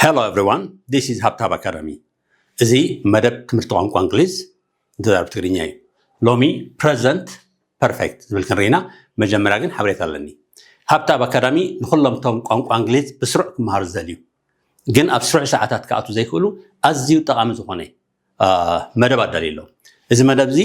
Hello everyone, this is ሃብታብ ኣካዳሚ። እዚ መደብ ትምህርቲ ቋንቋ እንግሊዝ፣ ተዛረብ ትግርኛ እዩ። ሎሚ ፕረዘንት ፐርፌክት ዝብል ክንርኢና፣ መጀመርያ ግን ሓበሬታ ኣለኒ። ሃብታብ ኣካዳሚ ንኹሎም እቶም ቋንቋ እንግሊዝ ብስሩዕ ክመሃሩ ዝደልዩ ግን ኣብ ስሩዕ ሰዓታት ክኣትዉ ዘይክእሉ ኣዝዩ ጠቓሚ ዝኾነ መደብ ኣዳልዩ ኣሎ። እዚ መደብ እዚ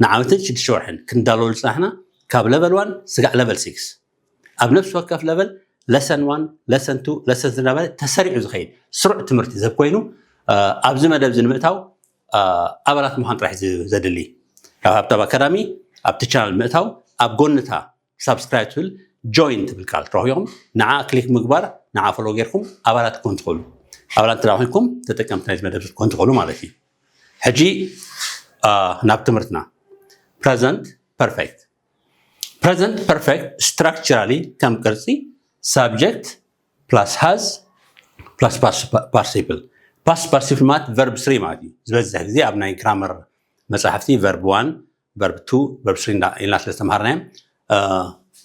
ንዓመትን ሽዱሽተ ወርሕን ክንዳለወሉ ዝፀናሕና፣ ካብ ለቨል ዋን ስጋዕ ለቨል ሲክስ፣ ኣብ ነፍሲ ወከፍ ለቨል ለሰን ዋን፣ ለሰን ቱ፣ ለሰን እናበለ ተሰሪዑ ዝኸይድ ስሩዕ ትምህርቲ ዘብ ኮይኑ፣ ኣብዚ መደብ እዚ ንምእታው ኣባላት ምዃን ጥራሕ ዘድሊ። ካብ ሃብታብ ኣካዳሚ ኣብቲ ቻናል ምእታው፣ ኣብ ጎንታ ሳብስክራይብ ትብል ጆይን ትብል ቃል ትረኽቡ ኢኹም። ንዓ ክሊክ ምግባር፣ ንዓ ፎሎ ጌርኩም ኣባላት ክኾን ትኽእሉ። ኣባላት እንተ ኮይንኩም ተጠቀምቲ ናይዚ መደብ ክትኮን ትኽእሉ ማለት እዩ። ሕጂ ናብ ትምህርትና። ፕረዘንት ፐርፌክት። ፕረዘንት ፐርፌክት ስትራክቸራሊ ከም ቅርጺ ሳብጀክት ፕላስ ሃዝ ፕላስ ፓስት ፓርቲሲፕል። ፓስት ፓርቲሲፕል ማለት ቨርብ ስሪ ማለት እዩ። ዝበዝሕ ግዜ ኣብ ናይ ግራመር መጻሕፍቲ ቨርብ ዋን፣ ቨርብ ቱ፣ ቨርብ ስሪ ኢልና ስለ ዝተምሃርናዮም፣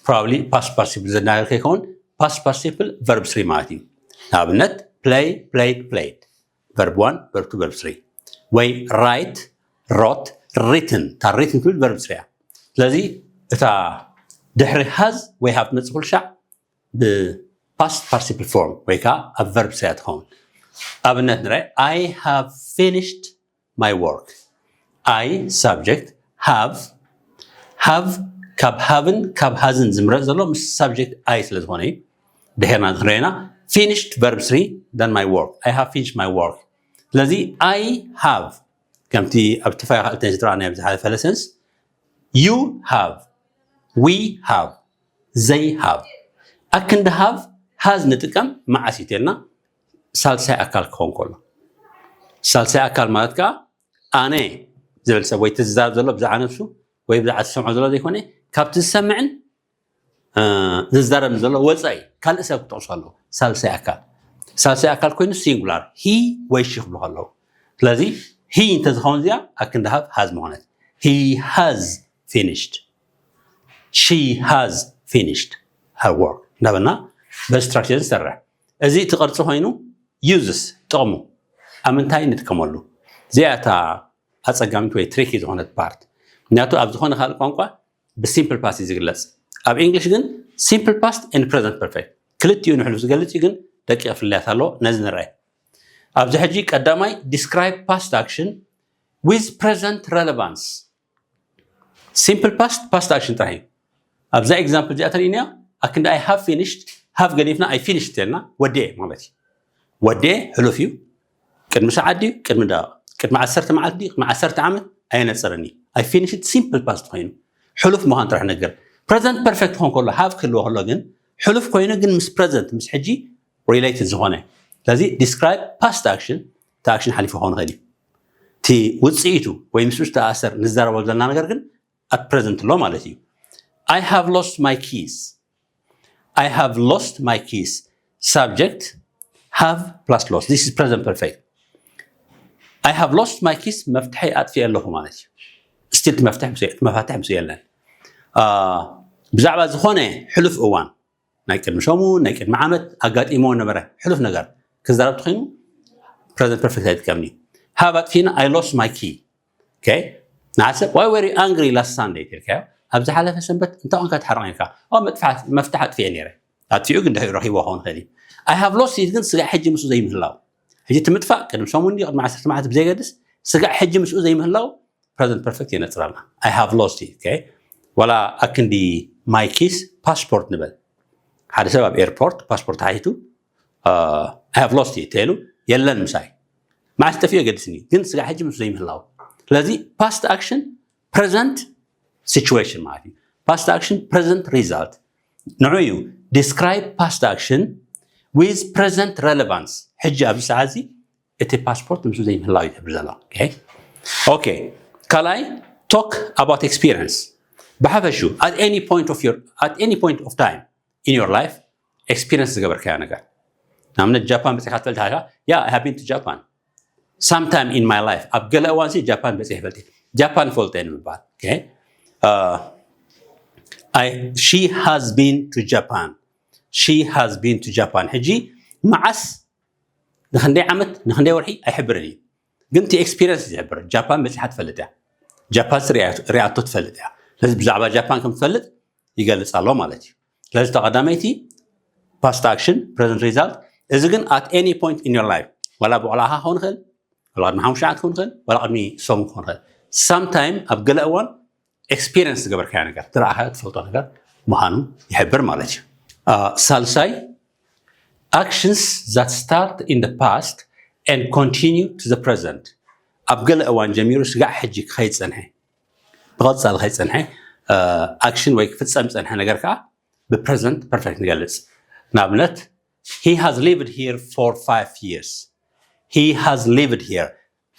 ፕሮባብሊ ፓስት ፓርቲሲፕል ዘናገር ከይከውን፣ ፓስት ፓርቲሲፕል ቨርብ ስሪ ማለት እዩ። ንኣብነት ፕለይ፣ ፕለይድ፣ ፕለይድ፣ ቨርብ ዋን፣ ቨርብ ቱ፣ ቨርብ ስሪ። ወይ ራይት፣ ሮት፣ ሪትን። እታ ሪትን ትብል ቨርብ ስሪ እያ። ስለዚ እታ ድሕሪ ሃዝ ወይ ሃብ ትመጽእ ኩሉ ሻዕ ብፓስት ፓርቲሲፕል ፎርም ወይ ከዓ ኣብ ቨርብ ስሪ እያ ትኸውን። ኣብነት ንርአ፣ I have finished my work። I ሳብጀክት፣ ሃቭ፣ ሃቭ ካብ ሃቭን ካብ ሃዝን ዝምረፅ ዘሎ ምስ ሳብጀክት ኣይ ስለ ዝኾነ እዩ። ድሕርና ክንሪኦ ኢና። Finished verb three, done my work. I have finished my work። ስለዚ I have ከምቲ ኣብ ተፋይ ካልእተን ዝረኣናዮ ብዝሓለፈ ለሰንስ፣ you have፣ we have፣ they have። ኣክንዲ ሃቭ ሃዝ ንጥቀም መዓስ እዩ ተልና፣ ሳልሳይ ኣካል ክኸውን ከሎ። ሳልሳይ ኣካል ማለት ከዓ ኣነ ዝብል ሰብ ወይ እቲ ዝዛረብ ዘሎ ብዛዕባ ነብሱ ወይ ብዛዕባ ዝሰምዖ ዘሎ ዘይኮነ፣ ካብቲ ዝሰምዕን ዝዛረብ ዘሎ ወፃኢ ካልእ ሰብ ክጠቕሱ ኣለዎ። ሳልሳይ ኣካል፣ ሳልሳይ ኣካል ኮይኑ ሲንጉላር ሂ ወይ ሺ ክብሉ ከለዉ። ስለዚ ሂ እንተዝኸውን እዚኣ ኣክንዲ ሃብ ሃዝ ምኾነት። He has finished, she has finished her work እንዳበልና በዚ ስትራክቸር ዝሰርሕ። እዚ እቲ ቅርፂ ኮይኑ ዩዝስ ጥቕሙ ኣብ ምንታይ ንጥቀመሉ? እዚኣ እታ ኣፀጋሚት ወይ ትሪኪ ዝኾነት ፓርት። ምክንያቱ ኣብ ዝኾነ ካልእ ቋንቋ ብሲምፕል ፓስት እዩ ዝግለፅ። ኣብ ኢንግሊሽ ግን ሲምፕል ፓስት ኤንድ ፕረዘንት ፐርፌክት ክልቲኡ ንሕሉፍ ዝገልፅ እዩ፣ ግን ደቂቕ ፍልያት ኣለዎ። ነዚ ንርአ። ኣብዚ ሕጂ ቀዳማይ ዲስክራይብ ፓስት ኣክሽን ዊዝ ፕረዘንት ረለቫንስ። ሲምፕል ፓስት ፓስት ኣክሽን ጥራሕ እዩ። ኣብዛ ኤግዛምፕል እዚኣ ተርእዩና ኣክንዲ I have finished፣ ሃቭ ገዲፍና I finished ተልና ወዲኤ ማለት እዩ። ወዲኤ ሕሉፍ እዩ። ቅድሚ ሰዓት ድዩ ቅድሚ ደቂቕ፣ ቅድሚ ዓሰርተ መዓልቲ ድዩ ቅድሚ ዓሰርተ ዓመት ኣየነፅርን እዩ። I finished ሲምፕል ፓስት ኮይኑ ሕሉፍ ምዃን ጥራሕ ነገር። ፕረዘንት ፐርፌክት ክኾን ከሎ ሃቭ ክህልዎ ከሎ ግን ሕሉፍ ኮይኑ ግን ምስ ፕረዘንት ምስ ሕጂ ሪሌትድ ዝኾነ። ስለዚ ዲስክራይብ ፓስት ኣክሽን እቲ ኣክሽን ሓሊፉ ክኸውን ይኽእል እዩ። እቲ ውፅኢቱ ወይ ምስኡ ዝተኣሰር ንዛረበሉ ዘለና ነገር ግን ኣት ፕረዘንት ኣሎ ማለት እዩ። I have lost my keys. I have lost my keys. ሳብጀክት ሃቭ ፕላስ ሎስት። This is present perfect. I have lost my keys፣ መፍትሐይ ኣጥፊኤ ኣለኹ ማለት እዩ። ስቲል እቲ መፍትሕ ምስ እቲ መፋትሕ ምስ የለን። ብዛዕባ ዝኾነ ሕሉፍ እዋን ናይ ቅድሚ ሰሙን ናይ ቅድሚ ዓመት ኣጋጢሞ ነበረ ሕሉፍ ነገር ክዛረብ ተኮይኑ ፕረዘንት ፐርፌክት ኣይጥቀምኒ። ሃብ ኣጥፊና I lost my key። ንዓሰብ why were you angry last Sunday ተልካዮ፣ ኣብ ዝሓለፈ ሰንበት እንታይ ኮንካ ተሓርቕ ነርካ? መፍትሕ ኣጥፊኤ ነይረ። ኣጥፊኡ ግን ድሕሪ ረኪቦ ክኸውን ይኽእል እዩ። I have lost it ግን ስጋዕ ሕጂ ምስኡ ዘይምህላው፣ ሕጂ ትምጥፋእ ቅድሚ ሰሙን ድዩ ቅድሚ ዓሰርተ መዓልቲ ብዘይገድስ ስጋዕ ሕጂ ምስኡ ዘይምህላው ፕረዘንት ፐርፌክት የነፅራልና። I have lost it። ዋላ ኣክንዲ my keys ፓስፖርት ንበል፣ ሓደ ሰብ ኣብ ኤርፖርት ፓስፖርት ሓቲቱ I have lost it ተሉ የለን ምሳይ፣ መዓስ ጠፊኡ የገድስኒ፣ ግን ስጋዕ ሕጂ ምስ ዘይምህላው። ስለዚ ፓስት ኣክሽን ፕረዘንት ሲቹዌሽን ማለት እዩ። ፓስት ኣክሽን ፕረዘንት ሪዛልት ንዑ እዩ። ዲስክራይብ ፓስት ኣክሽን ዊዝ ፕረዘንት ረለቫንስ። ሕጂ ኣብዚ ሰዓት እዚ እቲ ፓስፖርት ምስኡ ዘይምህላው እዩ ዝሕብር ዘሎ። ኦኬ፣ ካልኣይ talk about experience። ብሓፈሹ at any point of your at any point of time in your life experience ዝገበርካዮ ነገር። ንኣብነት ጃፓን በፂኻ ትፈልጥ ኢኻ? Yeah, I have been to Japan sometime in my life። ኣብ ገለ እዋን ሲ ጃፓን በፂሐ ይፈልጥ። ጃፓን ፈልጠ ንምባል። She has been to Japan. She has been to Japan። ሕጂ መዓስ ንክንደይ ዓመት ንክንደይ ወርሒ ኣይሕብርን እዩ። ግን እቲ experience እዩ ዝሕብር። ጃፓን በፂሓ ትፈልጥ እያ። ጃፓን ሪኣቶ ትፈልጥ እያ። ስለዚ ብዛዕባ ጃፓን ከም ትፈልጥ ይገልፅ ኣሎ ማለት እዩ። ስለዚ ተቐዳመይቲ past action present result። እዚ ግን at any point in your life፣ ዋላ ብቆልዓኻ ክኸውን ይኽእል፣ ዋላ ቅድሚ ሓሙሽተ ዓመት ክኸውን ይኽእል፣ ዋላ ቅድሚ ሰሙን ክኸውን ይኽእል። Sometime ኣብ ገለ እዋን experience ዝገበርካዮ ነገር፣ ዝረኣኻዮ ትፈልጦ ነገር ምዃኑ ይሕብር ማለት እዩ። ሳልሳይ actions that start in the past and continue to the present። ኣብ ገለ እዋን ጀሚሩ ስጋዕ ሕጂ ክኸይድ ዝፀንሐ፣ ብቐፃሊ ክኸይድ ዝፀንሐ action ወይ ክፍፀም ዝፀንሐ ነገር ከዓ ብ present perfect ንገልፅ። ንኣብነት he has lived here for five years። He has lived here፣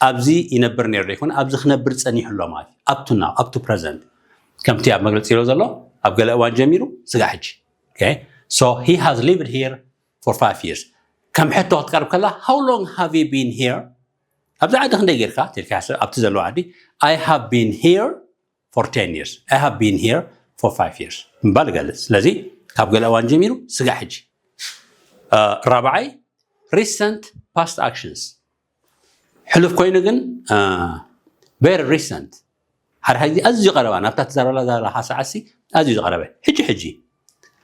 ኣብዚ ይነብር ነይሩ ዶ ይኮን፣ ኣብዚ ክነብር ፀኒሑ ኣሎ ማለት እዩ። Up to now, up to present። ከምቲ ኣብ መግለፂ ኢሎ ዘሎ ኣብ ገለ እዋን ጀሚሩ ስጋዕ ሕጂ። Okay, so he has lived here for five years። ከም ሕቶ ክትቀርብ ከላ how long have you been here? ኣብዚ ዓዲ ክንደይ ጌርካ ትልካ፣ ኣብቲ ዘለዎ ዓዲ I have been here for ten years, I have been here for five years ምባል ይገልፅ። ስለዚ ካብ ገለ እዋን ጀሚሩ ስጋዕ ሕጂ። ራብዓይ recent past actions። ሕሉፍ ኮይኑ ግን very recent፣ ሓደ ሓደ ኣዝዩ ቀረባ፣ ናብታ ትዛረበላ ዘለኻ ሰዓትሲ ኣዝዩ ዝቐረበ፣ ሕጂ ሕጂ፣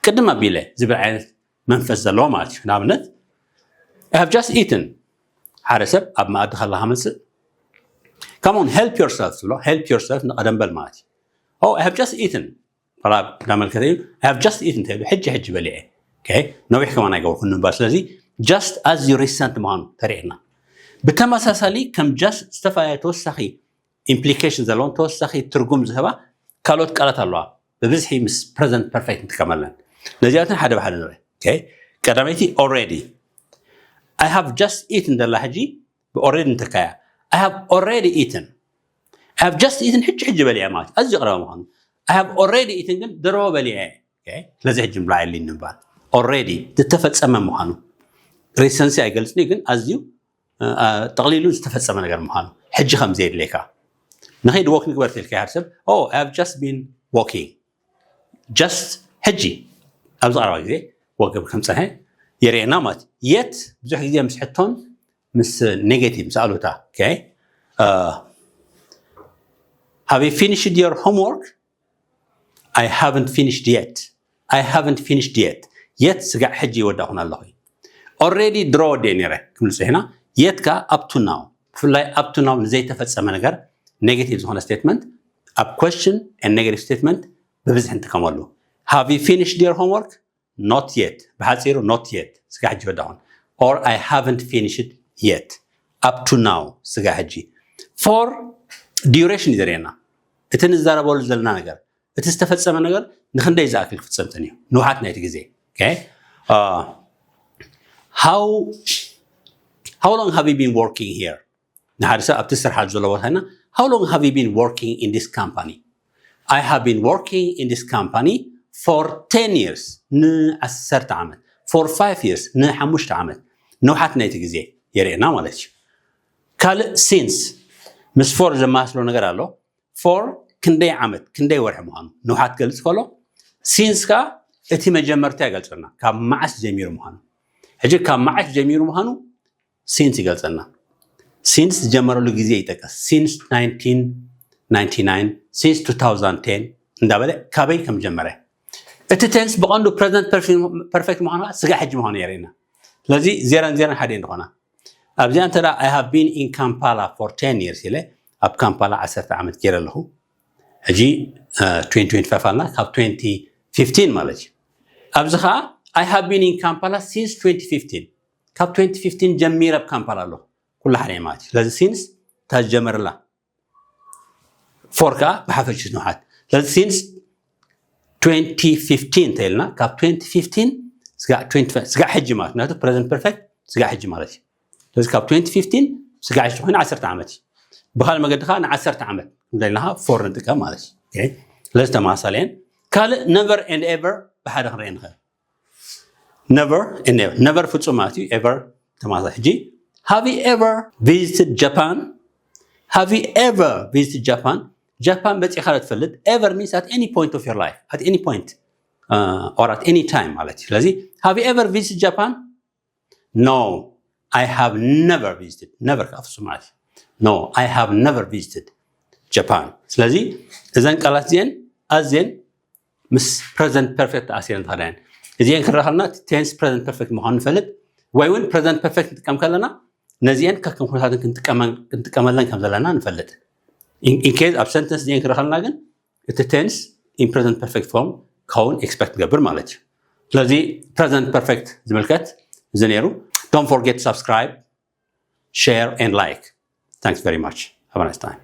ቅድም ኣቢለ ዝብል ዓይነት መንፈስ ዘለዎ ማለት እዩ። ንኣብነት I have just eaten፣ ሓደ ሰብ ኣብ መኣዲ ከለኻ መፅእ፣ come on help yourself ትብሎ፣ help yourself ንቐደም በል ማለት እዩ። Oh, I have just eaten፣ ላ እንዳመልከተ እዩ። I have just eaten ተይሉ፣ ሕጂ ሕጂ በሊዐ። Okay፣ ነዊሕ ከማን ኣይገበርኩን ንባል። ስለዚ just ኣዝዩ recent ምዃኑ ተሪእና። ብተመሳሳሊ ከም just ዝተፈላለየ ተወሳኺ implication ዘለዎም ተወሳኺ ትርጉም ዝህባ ካልኦት ቃላት ኣለዋ። ብብዝሒ ምስ present perfect ንጥቀመለን። ነዚኣተን ሓደ ብሓደ ንርኢ። Okay፣ ቀዳመይቲ already። I have just eaten ዘላ ሕጂ ብ already ንተካያ። I have already eaten። I have just eaten ሕጂ ሕጂ በሊዐ ማለት ኣዝዩ ቀረባ ምዃኑ። I have already eaten ግን ድሮ በሊዐ። Okay፣ ስለዚ ሕጂ ምብላዕ የድልይኒ ምባል። Already ዝተፈጸመ ምዃኑ። Recency ኣይገልጽን እዩ ግን ኣዝዩ ጠቕሊሉ ዝተፈጸመ ነገር ምዃኑ፣ ሕጂ ከም ዘየድልየካ። ንኸይድ walk ንግበር ተልካ ይሃር ሰብ፣ oh, I have just been walking። Just ሕጂ ኣብዚ ቀረባ ግዜ ወገብ ከም ጸንሐ የርእየና ማለት። Yet ብዙሕ ግዜ ምስ ሕቶን ምስ negative፣ ምስ ኣሉታ። Okay፣ have you finished your homework? I haven't finished yet። I haven't finished yet። Yet ስጋዕ ሕጂ ይወዳኹን ኣለኹ። Already ድሮ ወዲኤ ነይረ ክብል ጽሒና። Yet ከኣ up to now፣ ብፍላይ up to now ንዘይተፈጸመ ነገር negative ዝኾነ statement ኣብ question and negative statement ብብዝሒ ንጥቀመሉ። Have you finished your homework? Not yet። ብሓጺሩ not yet፣ ስጋዕ ሕጂ ይወዳኹን። Or I haven't finished yet። Up to now፣ ስጋዕ ሕጂ። For duration እዩ ዘርእየና፣ እቲ ንዛረበሉ ዘለና ነገር፣ እቲ ዝተፈጸመ ነገር ንክንደይ ዝኣክል ክፍጸም ተንዩ፣ ንውሓት ናይቲ ግዜ። Okay፣ how long have you been working here? ንሓደ ሰብ ኣብቲ ስራሕ ዘሎ ቦታ ና how long have you been working in this company? I have been working in this company for ten years፣ ንዓሰርተ ዓመት። For five years፣ ንሓሙሽተ ዓመት። ንውሓት ናይቲ ግዜ የርእየና ማለት እዩ። ካልእ since ምስ for ዘመሳስሎ ነገር ኣሎ። For ክንደይ ዓመት፣ ክንደይ ወርሒ ምዃኑ ንውሓት ገልጽ ከሎ፣ since ከኣ እቲ መጀመርታ ይገልጸልና፣ ካብ መዓስ ጀሚሩ ምዃኑ። ሕጂ ካብ መዓስ ጀሚሩ ምዃኑ since ይገልጸልና። Since ዝጀመረሉ ግዜ ይጠቀስ። Since nineteen ninety-nine፣ since two thousand ten እንዳበለ ካበይ ከም ጀመረ። እቲ tense ብቐንዱ present perfect ምዃኑ፣ ስጋዕ ሕጂ ምዃኑ የርእየና። ስለዚ ዜሮን ዜሮን ሓደ ንኾና። ኣብዚኣ እንተ I have been in Kampala for ten years ኢለ ኣብ ካምፓላ ዓሰርተ ዓመት ገይረ ኣለኹ። ሕጂ twenty twenty-five ኣልና፣ ካብ twenty fifteen ማለት እዩ። ኣብዚ ኸዓ I have been in Kampala since twenty fifteen፣ ካብ twenty fifteen ጀሚረ ኣብ ካምፓላ ኣለኹ። ኩሉ ሓደ ማለት እዩ። ስለዚ since እታ ዝጀመረላ for ከኣ ብሓፈሽ ንውሓት። ስለዚ since twenty fifteen እንተኢልና፣ ካብ twenty fifteen ስጋዕ ሕጂ ማለት፣ ምክንያቱ present perfect ስጋዕ ሕጂ ማለት እዩ። ስለዚ ካብ twenty fifteen ስጋዕ ሕጂ ኮይኑ ዓሰርተ ዓመት እዩ። ብኻልእ መገዲ ከዓ ንዓሰርተ ዓመት እንተኢልና ከዓ for ንጥቀም ማለት እዩ። ስለዚ ተመሳሳሊ እየን። ካልእ never and ever ብሓደ ክንርኢ ንኽእል። Never and ever። Never ፍጹም ማለት እዩ። Ever ተመሳሳሊ። ሕጂ have you ever visited Japan? Have you ever visited Japan? ጃፓን በጺኻ ዶ ትፈልጥ? Ever means at any point of your life, at any point or at any time ማለት እዩ። ስለዚ have you ever visited Japan? No, I have never visited, never ከኣ ፍጹም ማለት እዩ። No, I have never visited Japan። ስለዚ እዘን ቃላት እዚአን ኣዝየን ምስ present perfect ተኣሲረን ተኸዳየን። እዚአን ክረኸልና tense present perfect ምዃኑ ንፈልጥ ወይ እውን present perfect ንጥቀም ከለና ነዚአን ከከም ኩነታትን ክንጥቀመለን ከም ዘለና ንፈልጥ። In case ኣብ sentence እዚአን ክረኸልና ግን እቲ tense in present perfect form ክኸውን expect ገብር ማለት እዩ። ስለዚ present perfect ዝምልከት እዚ ነይሩ። Don't forget to subscribe, share and like. Thanks very much. Have a nice time.